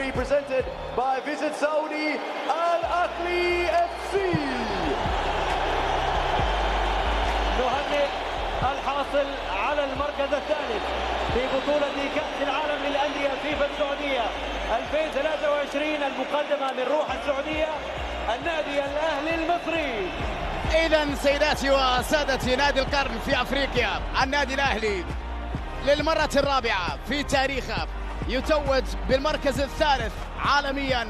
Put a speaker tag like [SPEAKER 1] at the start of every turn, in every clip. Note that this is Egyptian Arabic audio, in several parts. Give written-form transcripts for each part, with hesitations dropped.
[SPEAKER 1] Presented by Visit Saudi Al Ahly FC.
[SPEAKER 2] نهنئ الحاصل على المركز الثالث في بطولة كأس العالم للأندية فيفا السعودية 2023 المقدمة من روح السعودية، النادي الأهلي المصري.
[SPEAKER 3] إذا سيداتي وسادتي، نادي القرن في أفريقيا النادي الأهلي للمرة الرابعة في تاريخه يتوج بالمركز الثالث عالميا،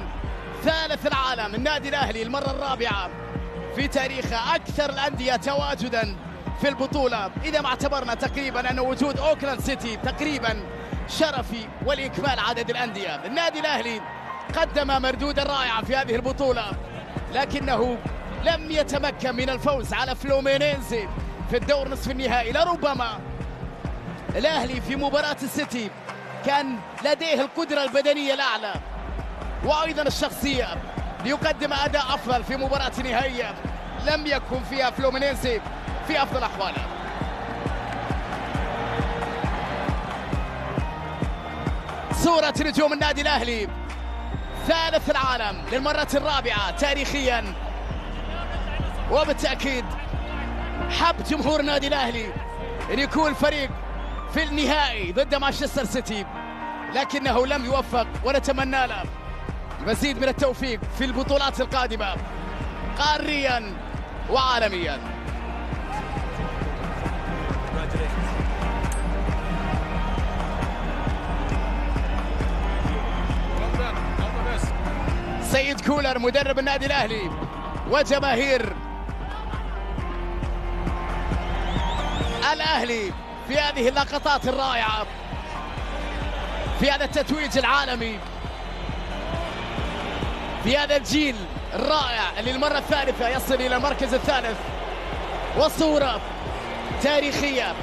[SPEAKER 3] ثالث العالم النادي الأهلي المرة الرابعة في تاريخه، أكثر الأندية تواجدا في البطولة، إذا ما اعتبرنا تقريبا أن وجود أوكلاند سيتي تقريبا شرفي والإكمال عدد الأندية. النادي الأهلي قدم مردودا رائعا في هذه البطولة، لكنه لم يتمكن من الفوز على فلومينينزي في الدور نصف النهائي. لربما الأهلي في مباراة السيتي كان لديه القدرة البدنية الأعلى وأيضا الشخصية ليقدم أداء أفضل في مباراة نهائية لم يكن فيها فلومينينزي في أفضل أحواله. صورة نجوم النادي الأهلي ثالث العالم للمرة الرابعة تاريخيا، وبالتأكيد حب جمهور النادي الأهلي أن يكون الفريق في النهائي ضد مانشستر سيتي، لكنه لم يوفق، ونتمنى له المزيد من التوفيق في البطولات القادمة قاريا وعالميا. سيد كولر مدرب النادي الأهلي وجماهير الأهلي في هذه اللقطات الرائعة، في هذا التتويج العالمي، في هذا الجيل الرائع اللي المرة الثالثة يصل إلى المركز الثالث، وصورة تاريخية.